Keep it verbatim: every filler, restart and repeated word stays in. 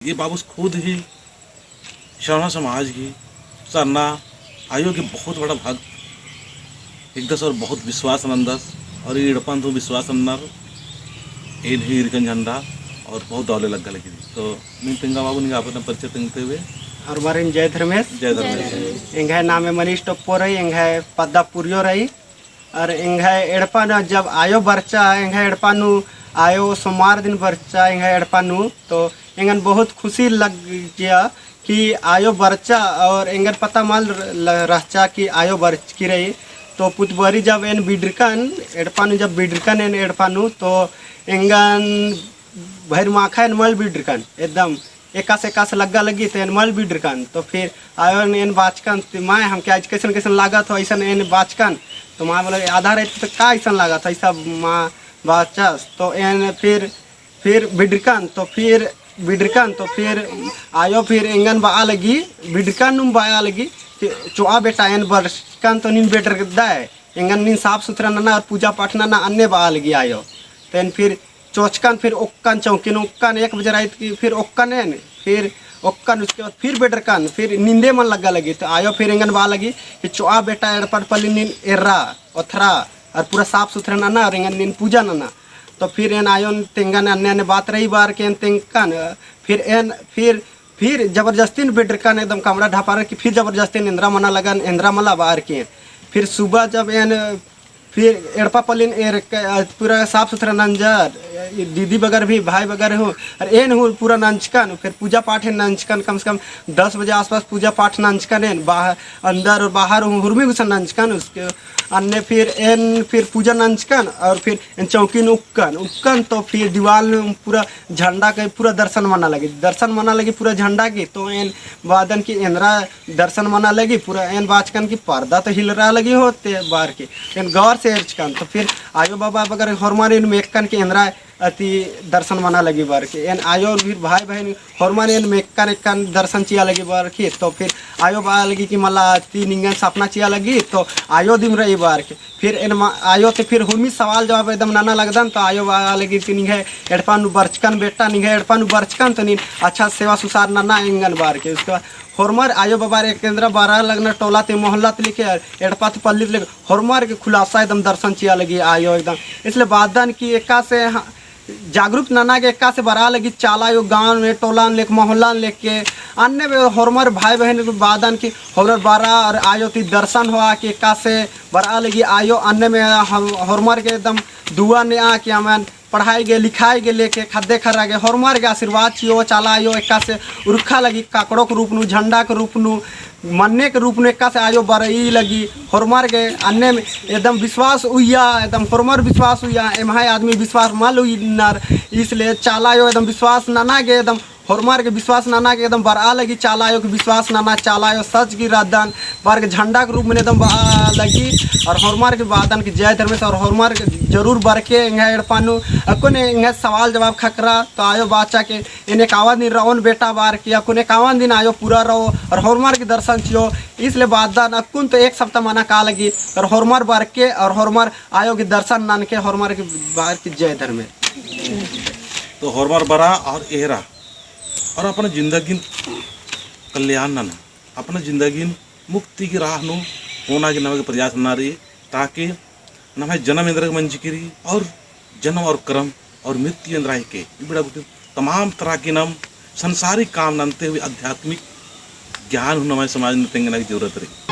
ये बाबूस खुद ही शरणा समाज ही सरना आयो के बहुत बड़ा भक्त हिकदस और बहुत विश्वास नन्दस और ये एड़पा नू विश्वास नन्नर एन ही इरकन झंडा और बहुत दौले लग्गा लगी। तो नीन तेंगा बाबू, नीन आपन परिचय तेंगते हुए। होरमारिन जय धर्मेस। जय धर्मेस। एंग्है नामे मनीष टोप्पो रई, एंग्है पद्दा पुरियो रई। और एंग्है एड़पा नू जब आयो बरचा, एंग्है एड़पा नू आयो सोमवार दिन बरचा, एंग्है एड़पा नू, तो एंगन बहुत खुशी लग्गिया कि आयो बरचा और एंगन पता मल र-, ल-, रहचा कि आयो बरचकी रई। तो पुतबरी जब एन बिडरकन, एड़पा नू जब बिडरकन एन एड़पा नू, तो एंगन भैर माखा एन मल बिडरकन, एकदम एकासे एकासे लग्गा लगी, तो एन मल बिडरकन। तो फिर आयोन एन बाचकन, "ती माय, हमके आज कैसन कैसन लागत हो?" ऐसन एन बाचकन। तो माय बोले, "आधा रात तो का ऐसन लागत हो?" ऐसा माँ बाचस। तो एन फिर, फिर बिडरकन, तो फिर बिडरकन, तो फिर आयो फिर एंगन बआ लगी, बिडरकन नुम बआ लगी कि चोआ बेटा, एन बरचकन तो नीन बेडरदय, एंगन नीन साफ सुथरा नना और पूजा पाठ नना अन्ने बआ लगी आयो। तो एन फिर चोचकन, फिर ओक्कन चौकिन, ओक्कन एक बजे रात की, फिर ओक्कन एन, फिर ओक्कन, उसके बाद फिर बेडरकन, फिर नींदे मल लग्गा लगी। तो आयो फिर एंगन बआ लगी कि चोआ बेटा, एड़पा पल्ली नीन एर्रा, ओथरा, और पूरा साफ सुथरा नना, और एंगन नीन पूजा नना। तो फिर एन आयोन तेंगन अन्ने अन्ने बात रई बअर के एन तेंगकन, फिर एन, फिर फिर जबरदस्ती न बेडरकन एकदम कमड़ा ढपारर की फिर जबरदस्ती न एन्दरा मना लगन, एन्दरा मला बअर की। फिर सुबह जब एन फिर एड़पा पल्लिन एर क-, पूरा साफ सुथरा नंजर, दीदी बगर भी, भाई बगर हूँ, और एन हूँ पूरा नंजकन, फिर पूजा पाठ एन नंजकन, कम से कम दस बजे आसपास पूजा पाठ नंजकन एन, बाहर, अंदर और बाहर हूँ, हुरमी गुसन नंजकन, उसके अन्ने फिर एन फिर पूजा नंजकन, और फिर एन चौकिन उक्कन, उक्कन तो फिर दीवाल में पूरा झंडा के पूरा दर्शन मना लगी। दर्शन मना लगी पूरा झंडा की, तो एन बादन की एन्दरा दर्शन मना लगी, पूरा एन बाचकन की पर्दा तो हिलरा लगी होते बअर की। एन गौर से एरचकन, तो फिर आयो बाबा बगर होरमर एन मेक्कन की एन्दरा अति दर्शन मना लगी बअर की। एन आयो और फिर भाई बहन होरमर एन मेक्कन एक्कन दर्शन चिआ लगी बअर की। तो फिर आयो बआ लगी कि मला अति निंगन सपना चिआ लगी, तो आयो दिम रई बअर की। फिर एन मा-, आयो ते फिर हुरमी सवाल जवाब एकदम नना लगदन, तो आयो बआ लगी कि निंग्है एड़पा नू बरचकन बेटा, निंग्है एड़पा नू बरचकन तो नीन अच्छा सेवा सुसार नना एंगन बअर की। उसके बाद होरमर आयो बाबार एक एन्दरा बरआ लगनर टोला ती मोहल्ला ती लेके एड़पा ती पल्ली ती लेके होरमर के खुलासा एकदम दर्शन चिआ लगी आयो एकदम। इसलिए बादन की एकासे ह-, जागरूक नना गे एकासे बरआ लगी चाला आयो गाँव में, टोला में लेके, मोहल्ला में लेके, अन्ने बे होरमर भाई बहन के बादन की होरमर बरआ और आयो ती दर्शन होआ कि एकासे बरआ लगी आयो। अन्ने में हम होरमर के एकदम दुआ नेआ कि अमन पढ़ाई गे, लिखाई गे लेके, खद्दे खर्रा गे, होरमर गे आशीर्वाद चिओ, चाला आयो एकासे उरखा लगी, काकड़ो के रूप नू, झंडा के रूप नू, मन्ने के रूप नू एकासे आयो बरई लगी, होरमर गे अन्ने में एकदम विश्वास उइया, एकदम होरमर विश्वास उइया, एम्है आदमी विश्वास मल उइनर, इसलिए चाला आयो एकदम विश्वास नना गे, एकदम होरमर के विश्वास नना गे एकदम बरआ लगी, चाला आयो के विश्वास नना, चाला आयो सच गही रअदन, बअर के झंडा के रूप में एकदम बआ लगी, और होरमर के बादन के जय धर्मेस, और होरमर के जरूर बरके एंग्है एड़पा नू, अक्कुन एंग्है सवाल जवाब खक्खरा, तो आयो बाचा के एन एकावन दिन रओन बेटा बअर की, अक्कुन एकावन दिन आयो पूरा रओ और होरमर के दर्शन चिओ। इसलिए बादन अक्कुन तो एक सप्ताह मना का लगी, और होरमर बरके और होरमर आयो के दर्शन ननके, होरमर के बअर की जय धर्मेस। तो होरमर बरआ और एरा और अपना जिंदगीन कल्याण नना, अपना जिंदगीन मुक्ति की राह नू होना की नमक प्रयास नना रई, ताकि नम्है जन्म एन्दरा गे मंजकी रई और जन्म और कर्म और मृत्यु एन्दरा हिके, इबड़ा गुट्ठी तमाम तरह की नम संसारिक काम नन्ते हुए आध्यात्मिक ज्ञान हूँ नम्है समाज नू तेंगना की जरूरत रई।